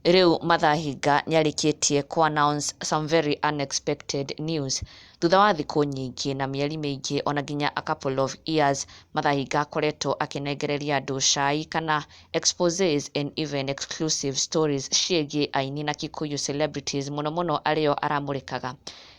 Rĩu Martha Hinga nĩarĩkĩtie kũ announce some very unexpected news. Thutha wa thikũ nyingĩ na mĩeri mĩingĩ ona nginya a couple of years, Martha Hinga akoretwo akĩnengereria andũ cai kana exposes and even exclusive stories ciĩgiĩ aini na Kikuyu celebrities, mũno mũno arĩo aramũrĩkaga.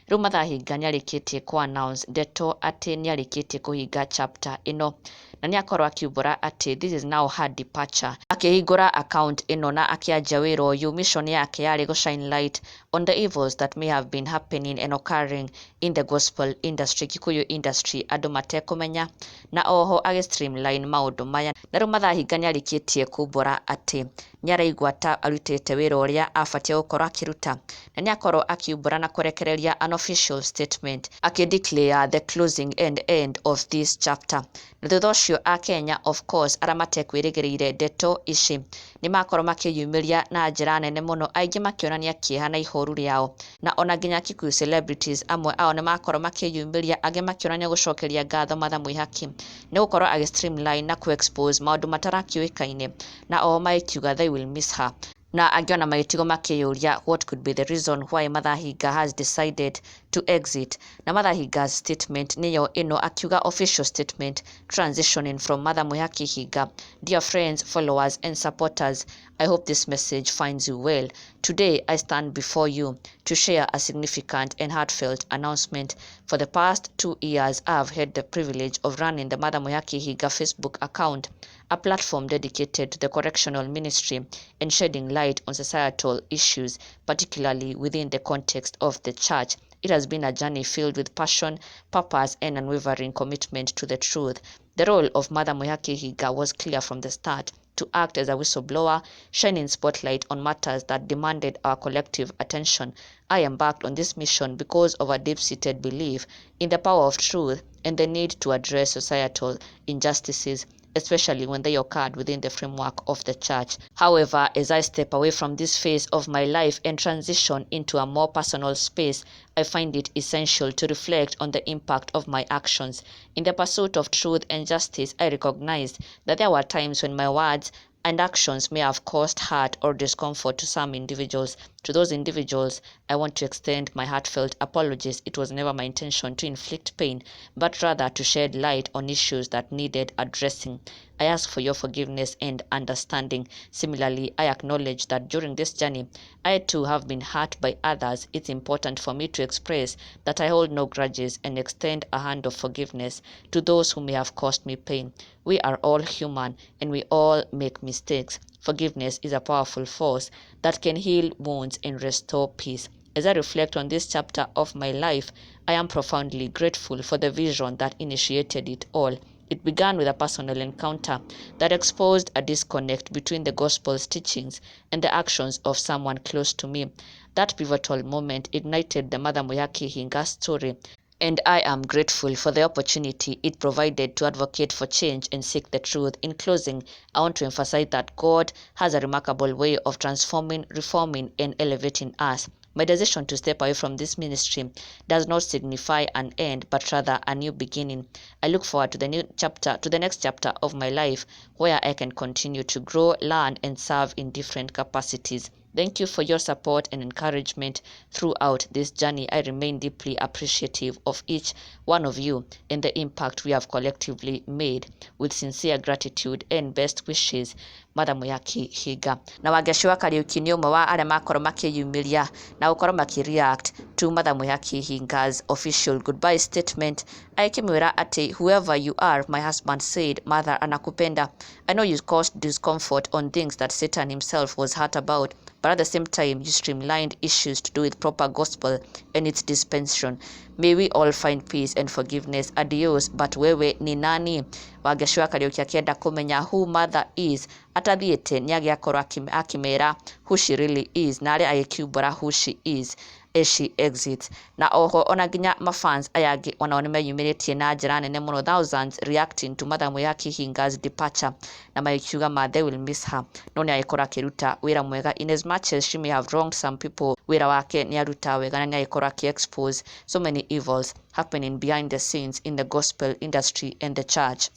Rĩu Martha Hinga nĩarĩkĩtie kũ announce ndeto atĩ nĩarĩkĩtie kũhinga chapter ĩno na nĩakorwo akiumbũra atĩ this is now her departure. Akĩhingũra account ĩno na akĩanjia wĩra ũyũ, mission yake yarĩ gũ shine light on the evils that may have been happening and occurring in the gospel industry, Kikuyu industry, andũ matekũmenya, na oho agĩ streamline maũndũ maya. Na rĩu Martha Hinga nĩarĩkĩtie kumbũra atĩ nĩaraigua ta arutĩte wĩra ũrĩa abatiĩ gũkorwo akĩruta, na nĩakorwo akiumbũra na kũrekereria an official statement akĩ declare the closing and end of this chapter. Na thutha ũcio akenya, of course, arĩa matekwĩrĩgĩrĩire ndeto ici nĩmakorwo makĩyumĩria na njĩra nene mũno, aingĩ makĩonania kĩeha na ihoru rĩao, na ona nginya Kikuyu celebrities amwe ao nĩmakorwo makĩyumĩria, angĩ makĩonania gũcokeria ngatho Martha Mwĩhaki nĩ gũkorwo agĩ streamline na kũ expose maũndũ matarakĩũĩkaine, na oho magĩkiuga they will miss her, na angĩ ona magĩtigwo makĩyũria what could be the reason why Martha Hinga has decided to exit. Na Martha Hinga's statement nĩyo ĩno, akiuga, "Official statement transitioning from Martha Mwihaki Hinga. Dear friends, followers and supporters, I hope this message finds you well. Today I stand before you to share a significant and heartfelt announcement. For the past 2 years, I have had the privilege of running the Martha Mwihaki Hinga Facebook account, a platform dedicated to the correctional ministry and shedding light on societal issues, particularly within the context of the church. It has been a journey filled with passion, purpose, and unwavering commitment to the truth. The role of Martha Mwihaki Hinga was clear from the start: to act as a whistleblower, shining spotlight on matters that demanded our collective attention. I embarked on this mission because of a deep-seated belief in the power of truth and the need to address societal injustices, especially when they occurred within the framework of the church. However, as I step away from this phase of my life and transition into a more personal space, I find it essential to reflect on the impact of my actions. In the pursuit of truth and justice, I recognized that there were times when my words and actions may have caused hurt or discomfort to some individuals. To those individuals, I want to extend my heartfelt apologies. It was never my intention to inflict pain, but rather to shed light on issues that needed addressing. I ask for your forgiveness and understanding. Similarly, I acknowledge that during this journey, I too have been hurt by others. It's important for me to express that I hold no grudges and extend a hand of forgiveness to those who may have caused me pain. We are all human and we all make mistakes. Forgiveness is a powerful force that can heal wounds and restore peace. As I reflect on this chapter of my life, I am profoundly grateful for the vision that initiated it all. It began with a personal encounter that exposed a disconnect between the gospel's teachings and the actions of someone close to me. That pivotal moment ignited the Martha Mwihaki Hinga story, and I am grateful for the opportunity it provided to advocate for change and seek the truth. In closing, I want to emphasize that God has a remarkable way of transforming, reforming, and elevating us. My decision to step away from this ministry does not signify an end, but rather a new beginning. I look forward to the new chapter, to the next chapter of my life, where I can continue to grow, learn, and serve in different capacities. Thank you for your support and encouragement throughout this journey. I remain deeply appreciative of each one of you and the impact we have collectively made. With sincere gratitude and best wishes, Martha Mwihaki Hinga." Na Wangeci wa Kariuki nĩ ũmwe wa arĩa makorwo makĩyumĩria na gũkorwo makĩ react to Martha Mwihaki Hinga's official goodbye statement, akĩmwĩra atĩ, "Whoever you are, my husband said Martha anakupenda. I know you caused discomfort on things that Satan himself was hurt about, but at the same time you streamlined issues to do with proper gospel and its dispensation. May we all find peace and forgiveness. Adios, but wewe ni nani?" Wangeci wa Kariuki akĩenda kũmenya who Martha is, atathiĩte nĩ agĩakorwo akĩmera who she really is, na arĩa agĩkiumbũra who she is as she exits. Na oho ona nginya mafans aya angĩ onao nĩmeyumĩrĩtie na njĩra nene mũno, thousands reacting to Martha Mwihaki Hinga's departure, na magĩkiuga ma they will miss her, no nĩ agĩkorwo akĩruta wĩra mwega. In as much as she may have wronged some people, wĩra wake nĩ aruta wega na nĩ agĩkorwo akĩ expose so many evils happening behind the scenes in the gospel industry and the church.